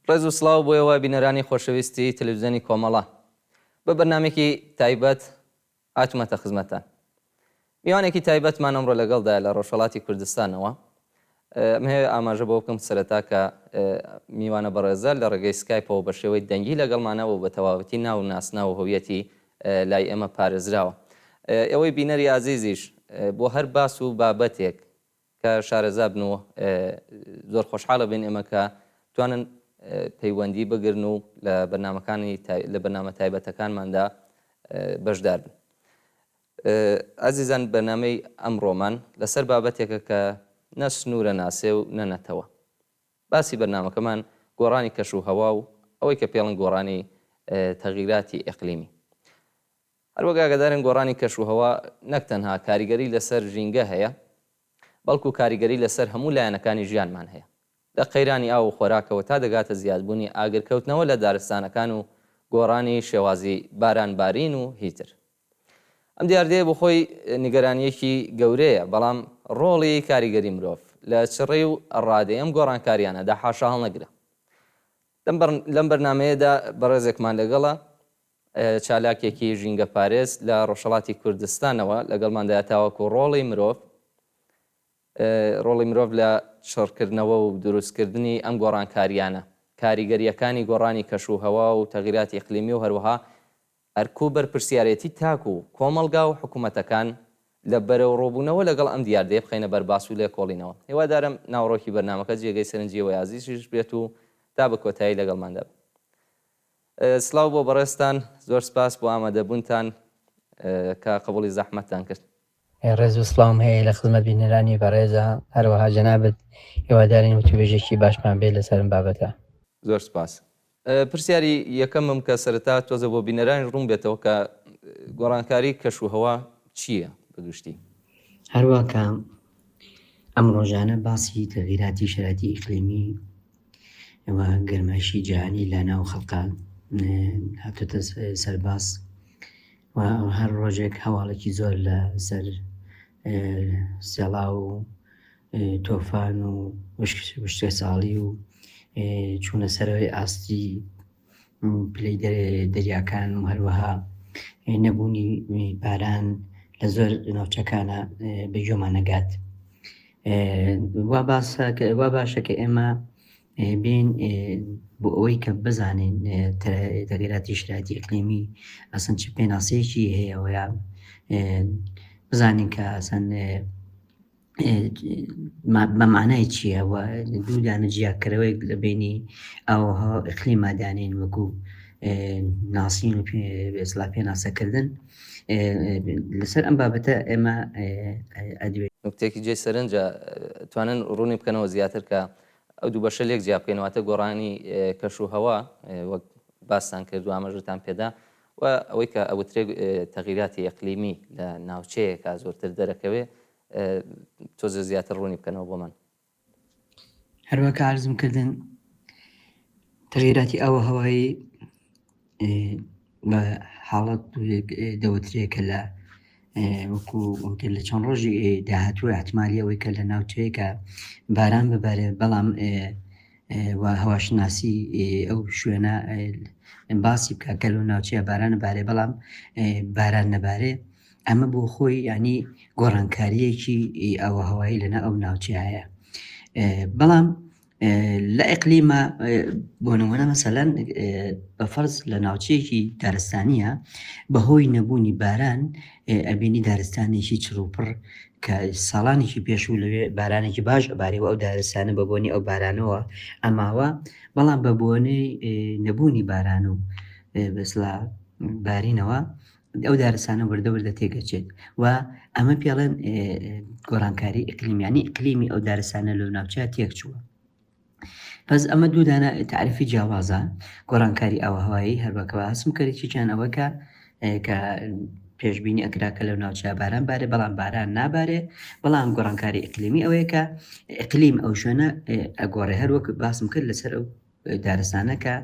ڕێز و سڵاو بۆ ئێوە بینەرانی خۆشەویستی تەلەفزیۆنی کۆمەڵە. بە بەرنامەیەکی تایبەت هاتوومەتە خزمەتتان. میوانێکی تایبەتمان ئەمڕۆ لەگەڵدایە لە ڕۆژهەڵاتی کوردستانەوە. ئەمهەوێ ئاماژە بەوە بکەم سەرەتا کە میوانە بەڕێزە لە ڕێگەی سکایپەوە بە شێوەی دەنگی لەگەڵمانە و بە تەواوەتی ناو و ناسناو و هەویەتی لای ئێمە پارێزراوە. ئێوەی بینەری ئازیزیش بۆ هەر باس و بابەتێک کە شارەزا بن و زۆر خۆشحاڵە بین ئێمە کە توانن پەیوەندی بگرن و لە بەرنامەکانی لە بەرنامە تایبەتەکانماندا بەشدار بن. ئازیزان بەرنامەی ئەمڕۆمان لەسەر بابەتێکە کە نە سنوورە ناسێ و نە نەتەوە. باسی بەرنامەکەمان گۆڕانی کەش و هەوا و ئەوەی کە پێڵن گۆڕانی تەغیراتی ئیقلیمی. هەروەک ئاگادارن گۆڕانی کەشوهەوا نەک تەنها کاریگەری لەسەر ژینگە هەیە، بەڵکو کاریگەری لەسەر هەموو لایەنەکانی ژیانمان هەیە، لە قەیرانی ئاو و خۆراکەوە تا دەگاتە زیادبوونی ئاگرکەوتنەوە لە دارستانەکان و گۆڕانی شێوازی باران بارین و هیتر. ئەم دیاردەیە بۆ خۆی نیگەرانییەکی گەورەیە، بەڵام ڕۆڵی کاریگەری مرۆڤ لە چڕی و ڕادەی ئەم گۆڕانکارییانەدا حاشاهەڵنەگرە. لەم بەرنامەیەدا بەڕێزێکمان لەگەڵە، چالاکێکی ژینگەپارێز لە ڕۆژهەڵاتی کوردستانەوە لەگەڵماندایە تاوەکو ڕۆڵی مرۆڤ ڕۆڵی مرۆڤ لە چڕکردنەوە و دروستکردنی ئەم گۆڕانکارییانە، کاریگەرییەکانی گۆڕانی کەش و هەوا و تەغیراتی ئیقلیمی و هەروەها ئەرک و بەرپرسیارێتی تاک و کۆمەڵگا و حکومەتەکان لە بەرەوڕووبوونەوە لەگەڵ ئەم دیاردەیە بخەینە بەر باس و لێکۆڵینەوە. هیوادارم ناوەڕۆکی بەرنامەکە جێگەی سەرنجی ئێوەی ئازیزیش بێت و تا بە کۆتایی لەگەڵماندا بن. سڵاو بۆ بەڕێزتان، زۆر سپاس بۆ ئامادەبوونتان کە قبوڵی زەحمەتتان کرد. ڕێز و سڵاوم هەیە لە خزمەت بینەرانی بەڕێزا، هەروەها جەنابت، هیوادارین وتووێژێکی باشمان بێت لەسەر ئەم بابەتە. زۆر سپاس. پرسیاری یەکەمم کە سەرەتا تۆزێ بۆ بینەرانیش ڕوون بێتەوە کە گۆڕانکاری کەش و هەوا چییە بە گشتی؟ هەروا کە ئەم ڕۆژانە باسی تەغیراتی شەرایتی ئیقلیمی و گەرمایشی جیهانی لە ناو خەڵکا هاتۆتە سەر باس و هەر ڕۆژێک هەواڵێکی زۆر لە سەر سێڵاو و تۆفان و وشکەساڵی و چوونە سەرەوەی ئاستی پلەی دەریاکان و هەروەها نەبوونی باران لە زۆر ناوچەکانە بە گوێمان نەگات وا باسە وا باشە کە ئێمە بین بۆ ئەوەی کە بزانین تەغیراتی شرایتی ئیقلیمی ئەسن چ پێناسەیەکی هەیە و یا بزانین کە ئەسن بە مانای چییە و دوو دانە جیاکەرەوەیەک لە بینی ئاوها ئیقلیما دانین وەکو ناسین و ئێسلا پێناسەکردن لەسەر ئەم بابەتە ئێمە ئەدوێ. نوکتەیەکی جێی سەرنجە، توانن ڕوونی بکەنەوە زیاتر کە ئەو دوو بەشە لێک جیا بکەین واتە گۆڕانی کەش و هەوا وەک باستان کرد و ئاماژەتان پێدا و ئەوەی کە ئەوترێ تەغیراتی ئیقلیمی لە ناوچەیەکا زۆرتر دەرەکەوێ تۆزێ زیاتر ڕوونی بکەنەوە بۆمان. هەروە کە عەرزم کردن تەغیراتی ئاو و هەوایی بە حاڵەت دەوترێ کە لە وەکو وتر لە چەند ڕۆژی داهاتوو احتمالی ئەوەی کە لە ناوچەیەکە باران ببارێ بەڵام و هەواشناسی ئەو شوێنە باسی بکە کە لەو ناوچەیە باران بارێ بەڵام باران نەبارێ ئەمە بۆ خۆی ینی گۆڕانکاریەکی ئاوهەوایی لەنا ئەو ناوچەیە هەیە بەڵام لە ئیقلیمە بۆ نمونە مەسەلەن بە فەرز لە ناوچەیەکی دارستانیە بەهۆی نەبوونی باران ئەبینی دارستانێکی چڕوپڕ کە ساڵانێکی پێشوو لەوێ بارانێکی باش ئەبارێ و ئەو دارستانە بە بۆنی ئەو بارانەوە ئەماوە بەڵام بە بۆنەی نەبوونی باران و بەسلا بارینەوە ئەو دارستانە وردە وردە تێکەچێت و ئەمە پێڵێن گۆڕانکاری ئیقلیم یعنی ئیقلیمی ئەو دارستانە لەو ناوچە تێک چووە پس ئەمە دوو دانە تعریفی جیاوازە گۆڕانکاری ئاوهوایی هەروەکە باسم کردیان ئەوە کە کە پێشبینی ئەکرا کە لەو ناوچە باران بارێ بەڵام باران نابارێ بەڵام گۆڕانکاری ئیقلیمی ئەوەیە کە ئیقلیم ئەو شوێنە ئەگۆڕێ هەروەک باسم کرد لەسەر ئەو دارستانە کە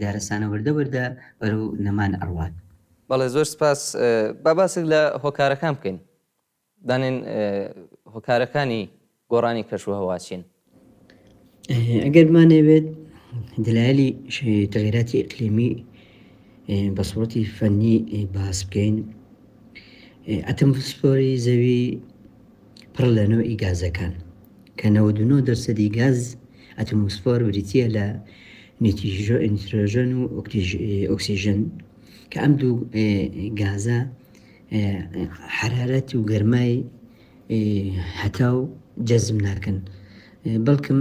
دارستانە وردە وردە بەرەو نەمان ئەڕوات. بەڵێ زۆر سپاس با باسێک لە هۆکارەکان بکەین دانێن هۆکارەکانی گۆڕانی کەش و هەوا چین؟ ئەگەر بمانەوێت. دەلایلی تەغیراتی ئیقلیمی بە سوڕەتی فەنی باس بکەین ئەتمسفۆری زەوی پڕ لە نەوعی گازەکان کە 99 دەرسەدی گاز ئەتمۆسفۆر بریتییە لە نیترۆژەن و ئۆکسیژن کە ئەم دوو گازە حەرارەت و گەرمای هەتاو جەزم ناکەن بەڵکم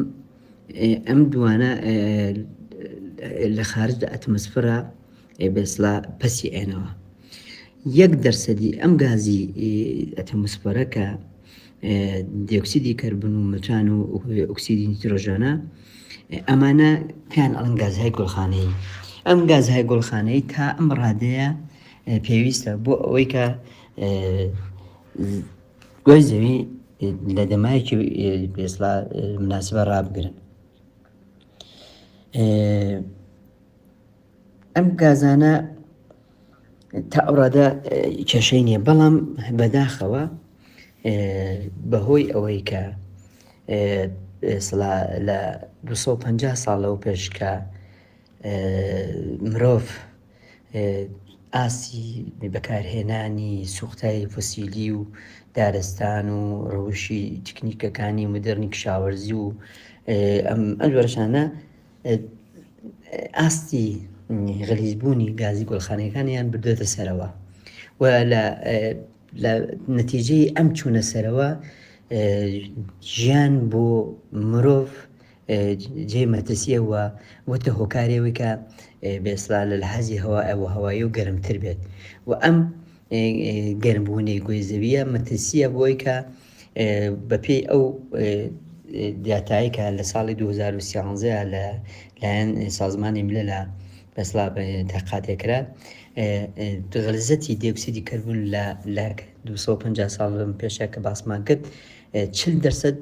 ئەم دوانە لە خارج لە ئەتمۆسفرا بەسڵا پەسی ئێنەوە یەک دەرسەدی ئەم گازی ئەتمۆسفەرە کە دیۆکسیدی کەربن و متان و ئۆکسیدی نیترۆژەنە ئەمانە پێیان ئەڵن گازهای گوڵخانەیی ئەم گازهای گوڵخانەی تا ئەم ڕادەیە پێویستە بۆ ئەوەی کە گۆی زەوی لە دەمایەکی بێسڵا مناسبە ڕابگرن ئەم گازانە تا ئەو ڕادە کێشەی نییە بەڵام بەداخەوە بەهۆی ئەوەی کە سڵا لە 250 ساڵەوە پێش کە مرۆڤ ئاستی بەکارهێنانی سوختای فسیلی و دارستان و ڕەوشی تکنیکەکانی مدرنی کشاوەرزی و ئەم ئەم جۆرەشانە ئاستی غەلیزبوونی گازی گوڵخانەکانیان بردوێتە سەرەوە و لە لە نەتیجەی ئەم چوونە سەرەوە ژیان بۆ مرۆڤ جێی مەترسیە و بۆتە هۆکاری ئەوەی کە بێسڵا لە لەحازی هەوا و هەوایی و گەرمتر بێت و ئەم گەرمبوونەی گۆی زەویە مەترسیە بۆی کە بەپێی ئەو دیاتایی کە لە ساڵی 2013 لە لایەن سازمانی مللە بەسڵا تەقاتێ کرا غلزەتی دیۆکسیدی کەربون لە لە 250 ساڵ لەم پێشە کە باسمان کرد 40 دەرسەد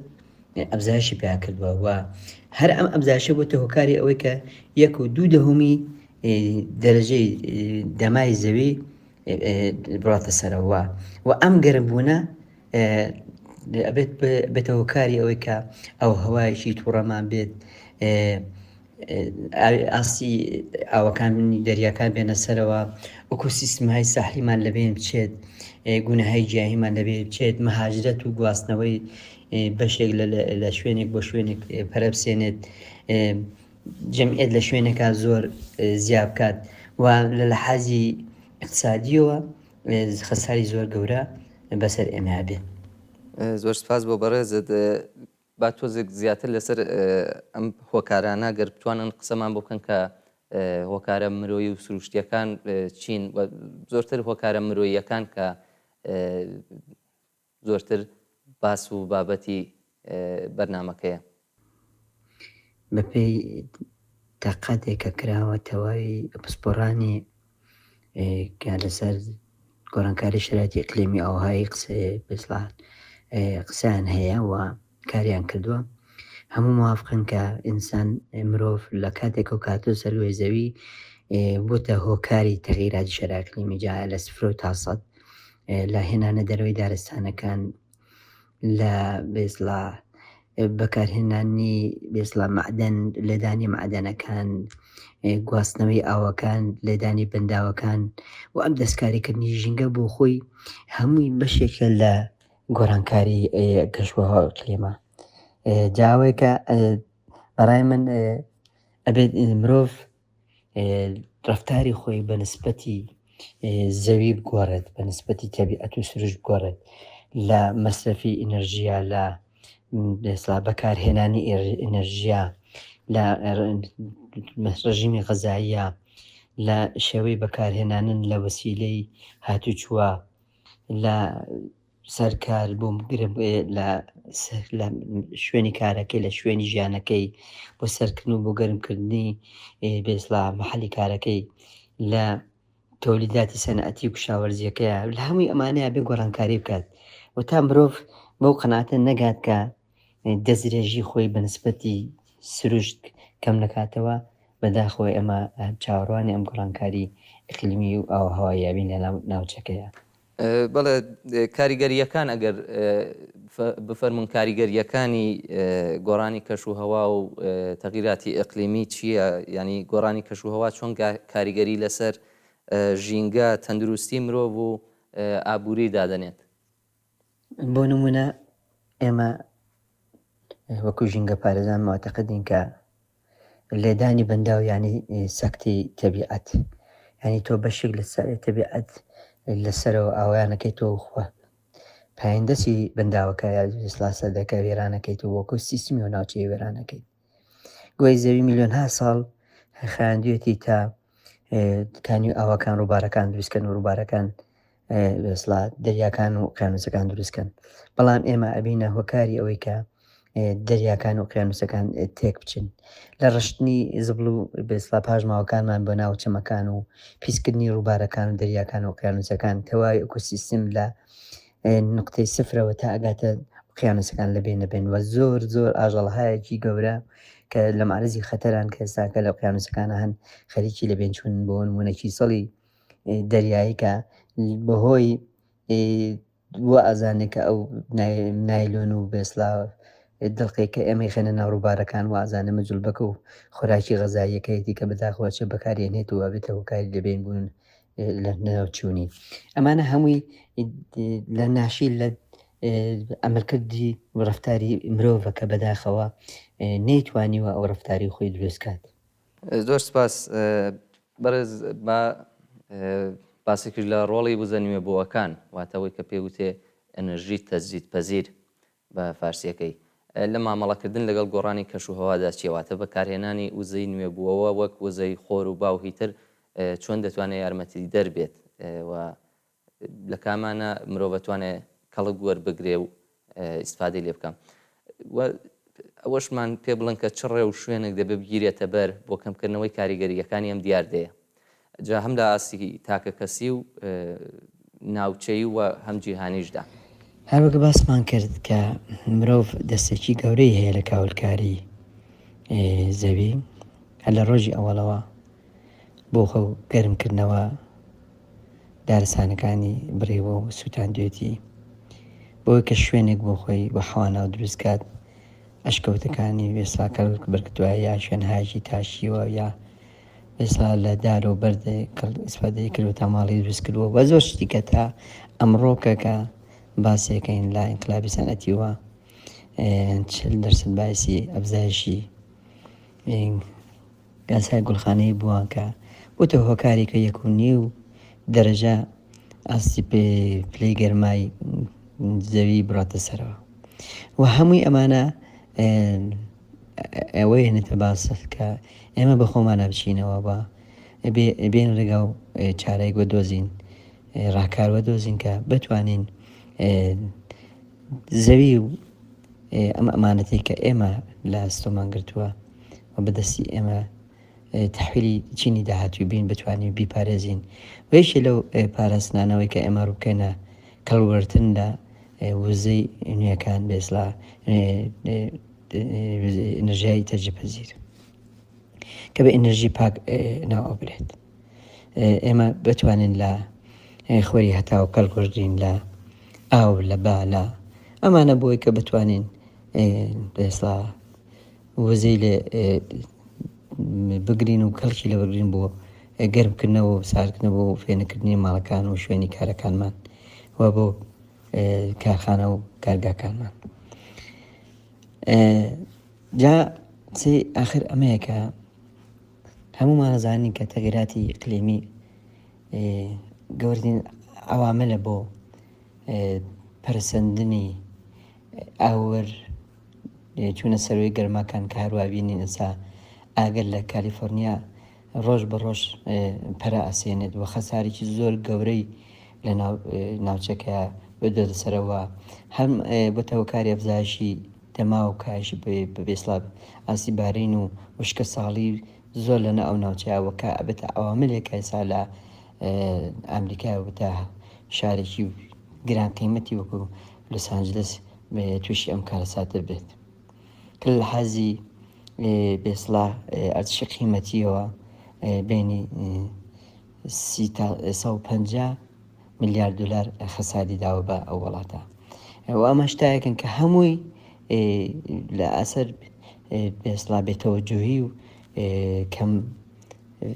ئەفزایشی پیا کردووە و هەر ئەم ئەفزایشە بۆتە هۆکاری ئەوەی کە یەک و دوو دەهومی دەرەجەی دەمای زەوی بڕاتە سەرەوە و ئەم گەرمبوونە ئەبێت بێتە هۆکاری ئەوەی کە ئەو هەوایەکی تووڕەمان بێت ئاستی ئاوەکانی دەریاکان بێنە سەرەوە، ئۆکۆسیستمهای ساحلیمان لەبەین بچێت، گونەهای گیاهیمان لەبەین بچێت، مەهاجرەت و گواستنەوەی بەشێک لە شوێنێک بۆ شوێنێک پەرە بسێنێت، جەمعیەت لە شوێنێکا زۆر زیا بکات و لە لەحازی اقتصادیەوە خەساری زۆر گەورە بەسەر ئێمە بێت. زۆر سپاس بۆ بەڕێزت. با تۆزێک زیاتر لەسەر ئەم هۆکارانە گەر بتوانن قسەمان بۆ بکەن کە هۆکارە مرۆیی و سروشتیەکان چین و زۆرتر هۆکارە مرۆییەکان کە زۆرتر باس و بابەتی بەرنامەکەیە. بەپێی تاقاتێک کە کراوە تەواوی پسپۆڕانی کە لەسەر گۆڕانکاری شەرایتی ئیقلیمی ئاوهایی قسەیان هەیە و کاریان کردووە هەموو موافقن کە ئینسان مرۆڤ لە کاتێک و کاتۆ سەروی زەوی بۆتە هۆکاری تەغیراتی شەرای ئیقلیمی جا لە سفر و تا سەد لە هێنانە دەرەوەی دارستانەکان لە بێسڵا بەکارهێنانی بێسڵا مەعدەن لێدانی مەعدەنەکان گواستنەوەی ئاوەکان لێدانی بەنداوەکان و ئەم دەستکاریکردنی ژینگە بۆ خۆی هەمووی بەشێکە لە گۆڕانکاری کەشوهەوا و کلیما جاوەیەکە بەڕای من ئەبێت مرۆڤ ڕەفتاری خۆی بە نسبەتی زەوی بگۆڕێت بە نسبەتی تەبیعەت و سروشت بگۆڕێت لە مەسرەفی ئینەرژیا لە ئێستا بەکارهێنانی ئینەرژیا لە ڕژیمی غەزاییە لە شێوەی بەکارهێنانن لە وەسیلەی هاتوچووە لە سەر کار بۆم گرم لە لە شوێنی کارەکەی لە شوێنی ژیانەکەی بۆ سەرکردن و بۆ گەرمکردنی بێسڵا محلی کارەکەی لە تۆلیداتی سەنعەتی و کشاوەرزیەکەیە لە هەمووی ئەمانەیە بێ گۆڕانکاری بکات و تا مرۆڤ بەو قەناتە نەگات کە دەستدرێژی خۆی بە نسبەتی سروشت کەم نەکاتەوە بەداخەوە ئێمە چاوەڕوانی ئەم گۆڕانکاری ئیقلیمی و ئاوهەواییە بین لە ناوچەکەیە. بەڵێ کاریگەرییەکان ئەگەر بفەرموون کاریگەرییەکانی گۆڕانی کەش و هەوا و تەغیراتی ئیقلیمی چییە؟ یانی گۆڕانی کەش و هەوا چۆن کاریگەری لەسەر ژینگە، تەندروستی مرۆڤ و ئابووری دادەنێت؟ بۆ نموونە ئێمە وەکو ژینگەپارێزان موعتەقدین کە لێدانی بەنداو یانی سەکتی تەبیعەت یانی تۆ بەشێک لە تەبیعەت لەسەرەوە ئاوایانەکەی تۆ خوا پایندەسی بەنداوەکە یا ئیسلا سەدەکە وێرانەکەیت و وەکو سیستمی و ناوچەی وێرانەکەیت گۆی زەوی میلیۆنها ساڵ خایاندوێتی تا کانی و ئاوەکان ڕووبارەکان دروستکەن و ڕووبارەکان بەسڵا دەریاکان و قیانوسەکان دروستکەن بەڵام ئێمە ئەبینە هۆکاری ئەوەی کە دەریاکان و قیانوسەکان تێک بچن لە ڕشتنی زبڵ و بێسڵا پاشماوەکانمان بۆ ناو چەمەکان و پیسکردنی ڕووبارەکان و دەریاکان و قیانوسەکان تەواوی ئۆکۆسیستم لە نقطەی سفرەوە تا ئەگاتە قیانوسەکان لە بێن نەبێن و زۆر زۆر ئاژەڵهایەکی گەورە کە لە معرزی خەتەران کە ئێستاکە لە قیانوسەکانە هەن خەریکی لە بێنچوون بۆ نمونە کیسەڵی دەریایی کە بەهۆی وا ئەزانێ کە ئەو نایلۆن و بێسلا دڵقێک کە ئێمەی خێنە ناو ڕووبارەکان و ئازانە مەجلبەکە و خۆراکی غەزاییەکەیەتی کە بەداخەوە چێ بەکارێنێت و ئەبێتە هۆکاری لەبین بوون لە ناوچوونی ئەمانە هەمووی لە ناشی لە ئەمەکردی ڕفتاری مرۆڤە کە بەداخەوە نەیتوانیوە ئەو ڕفتاری خۆی دروست کات. زۆر سپاس بەڕێز با باسێکیش لە ڕۆڵی وزە نوێبووەکان واتە ئەوەی کە پێی وتێ ئەنرژی تەجدید پذیر بە فارسیەکەی لە مامەڵەکردن لەگەڵ گۆڕانی کەش و هەوادا چیە واتە بەکارهێنانی وزەی نوێبووەوە وەک وزەی خۆر و با و هیتر چۆن دەتوانێ یارمەتیدەر بێت و لە کامانە مرۆڤ ئەتوانێ کەڵک وەربگرێ و ئیستفادەی لێ بکا و ئەوەشمان پێ بڵێن کە چ ڕێ و شوێنێک دەبێ بگیرێتە بەر بۆ کەمکردنەوەی کاریگەرییەکانی ئەم دیاردەیە جا هەم لە ئاستی تاکەکەسی و ناوچەیی و هەم جیهانیشدا. هەروەک باسمان کرد کە مرۆڤ دەستێکی گەورەی هەیە لە کاولکاری زەوی هەر لە ڕۆژی ئەوەڵەوە بۆ خۆ گەرمکردنەوە دارستانەکانی بڕیوە و سووتاندوێتی بۆی کە شوێنێک بۆ خۆی بۆ حەوانەوە دروست کات ئەشکەوتەکانی وێسا کەڵک بەرگتووە یا شوێنهایەکی تاشیوە یا وێسا لە دار و بەرد ئیسفادەی کردوە تا ماڵی دروست کردووە بە زۆر شتی کە تا ئەمڕۆکە کە باسێکەین لە ئینقلابی سەنعەتیوە 40 دەرسەد باعثی ئەفزایشی گازهای گوڵخانەیی بووە کە بۆتە هۆکاری کە یەک و نیو دەرەجە ئاستی پلەی گەرمای زەوی بڕاتە سەرەوە و هەمووی ئەمانە ئەوەی هێنێتە باس کە ئێمە بە خۆمانە بچینەوە بە بێن ڕێگا و چارەیەک بە دۆزین ڕاکار وە دۆزین کە بتوانین زەوی و ئەم ئەمانەتەی کە ئێمە لە ئەستۆمان گرتووە و بەدەستی ئێمە تحویلی چینی داهاتوی بین بتوانین بیپارێزین و یەکێ لەو پاراستنانەوەی کە ئێمە ڕووبکەینە کەڵوەرتن لە وزەی نوێەکان بێسلا ئەنرژیای تەجدیدپذیر کە بە ئەنرژی پاک ناو ئەبرێت. ئێمە بتوانین لە خۆری هەتاو کەڵک وەرگرین لە ئاو لە با لە ئەمانە بۆی کە بتوانین ئێستا وزەی لێ بگرین و کەڵکی لە وەرگرین بۆ گەرمکردنەوە و ساردکردنەوە و فێنکردنی ماڵەکان و شوێنی کارەکانمان و بۆ کارخانە و کارگاکانمان جا قسەی ئاخر ئەمەیە کە هەموومان ئەزانین کە تەغیراتی ئیقلیمی گەورترین عەواملە بۆ پەرەسەندنی ئاور چوونە سەرەوەی گەرماکان کە هەروە بینین ئێستا ئاگر لە کالیفۆرنیا ڕۆژ بە ڕۆژ پەرە ئەسێنێت و خەسارێکی زۆر گەورەی لە ناوچەکە بردۆتە سەرەوە هەم بۆتە هۆکاری ئەفزایشی دەما و کاهشی بە بێسڵا ئاستی بارین و وشکە ساڵی زۆر لە ناو ئەو ناوچەیە وەکە ئەبێتە عەواملێک کە ئێستا لە ئەمریکا بێتە شارێکی گران قیمەتی وەکو لۆس ئانجلس تووشی ئەم کارەساتە بێت کە لە حازی بێسڵا ئەرزشی قیمەتیەوە بینی 150. ملیار دلار خەساری داوە بە ئەو وڵاتە و ئەمە شتایەکن کە هەمووی لە ئەسەر بێسڵا بێتەوەجوهی و کەم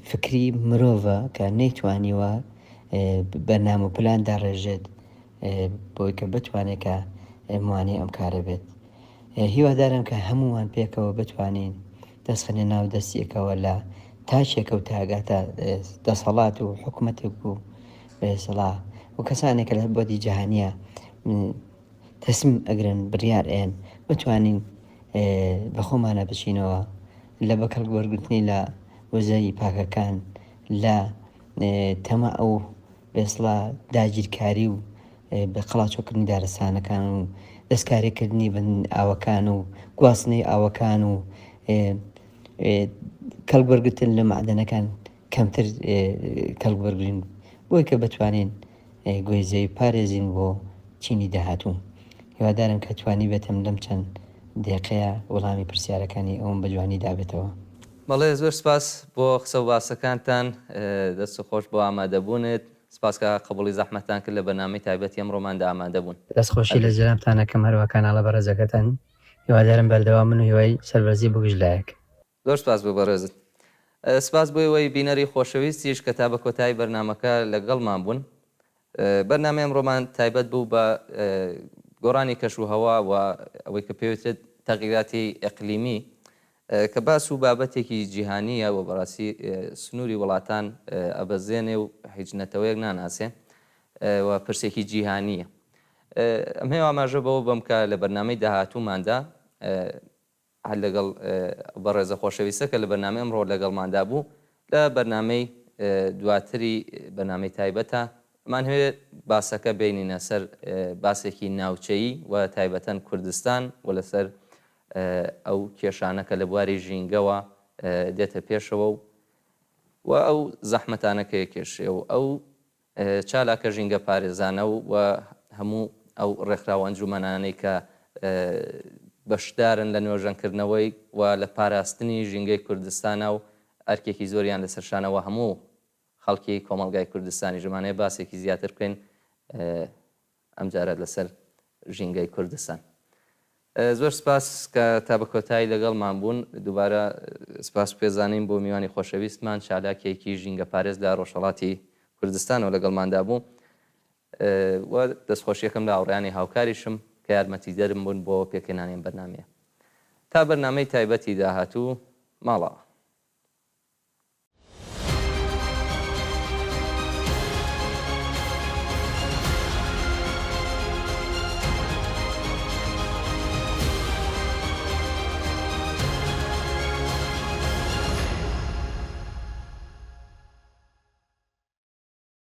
فکری مرۆڤە کە نەیتوانیوە بەرنامە و پلان داڕێژێت بۆی کە بتوانێت کە موانەی ئەم کارە بێت. هیوادارم کە هەموومان پێکەوە بتوانین دەست خەنە ناو دەست یەکەوە لە تاکێکە و تاگاتە دەسەڵات و حکومەتێک و بەسەڵا و کەسانێک کە لە بۆدی جیهانیە تەسم ئەگرن بڕیار ئەیەن بتوانین بە خۆمانە بچینەوە لە بە کەڵک وەرگرتنی لە وزەی پاکەکان لە تەمە ئەو بێسڵا داگیرکاری و بە قەڵاچۆکردنی دارستانەکان و دەستکاریکردنی بن ئاوەکان و گواستنەوەی ئاوەکان و کەڵک وەرگرتن لە مەعدەنەکان کەمتر کەڵک وەرگین بۆی کە بتوانین گۆی زەوی پارێزین بۆ چینی داهاتوو. هیوادارم کە توانیبێتم لەم چەند دێقەیە وەڵامی پرسیارەکانی ئەوم بە جوانی دابێتەوە. بەڵێ زۆر سپاس بۆ قسە و باسەکانتان دەست خۆش بۆ ئامادەبوونت سپاس کە قبوڵی زەحمەتتان کرد لە بەرنامەی تایبەتی ئەمڕۆماندا ئامادەبوون. دەست خۆشی لە جەنابتان ئەکەم هەروا کاناڵە بەڕێزەکەتان هیوادارم بەردەوام بن و هیوای سەربەرزی بۆ گشت لایەک. زۆر سپاس بۆ بەڕێزت. سپاس بۆ ئێوەی بینەری خۆشەویستیش کە تا بە کۆتایی بەرنامەکە لەگەڵمان بوون. بەرنامەی ئەمڕۆمان تایبەت بوو بە گۆڕانی کەش و هەوا و ئەوەی کە پێوترێت تەغیراتی ئیقلیمی کە باس و بابەتێکی جیهانییە و بەڕاستی سنووری وڵاتان ئەبەزێنێ و هیچ نەتەوەیەک ناناسێ و پرسێکی جیهانییە. ئەمهەوێ ئاماژە بەوە بەم کە لە بەرنامەی داهاتووماندا هەر لەگەڵ ئەو بەڕێزە خۆشەویستە کە لە بەرنامەی ئەمڕۆ لەگەڵماندا بوو لە بەرنامەی دواتری بەرنامەی تایبەتە ئەمانهەوێ باسەکە بێنینە سەر باسێکی ناوچەیی و تایبەتەن کوردستان و لەسەر ئەو کێشانە کە لە بواری ژینگەوە دێتە پێشەوە و و ئەو زەحمەتانە کە یەکێشێ و ئەو چالاکە ژینگەپارێزانە و هەموو ئەو ڕێکخراو و ئەنجومەنانەی کە بەشدارن لە نۆژەنکردنەوەی و لە پاراستنی ژینگەی کوردستانا و ئەرکێکی زۆریان لەسەر شانە و هەموو خەڵکی کۆمەڵگای کوردستانیش ئەمانەوێ باسێکی زیاتر بکەین ئەمجارە لەسەر ژینگەی کوردستان. زۆر سپاس کە تا بە کۆتایی لەگەڵمان بوون. دووبارە سپاس و پێزانین بۆ میوانی خۆشەویستمان، چالاکێکی ژینگەپارێز لە ڕۆژهەڵاتی کوردستانەوە لەگەڵماندا بوو و دەستخۆشییەکەم لە هاوڕێیانی هاوکاریشم کە یارمەتیدەرم بوون بۆ پێکهێنانی ئەم بەرنامەیە. تا بەرنامەی تایبەتی داهاتوو، ماڵئاوا.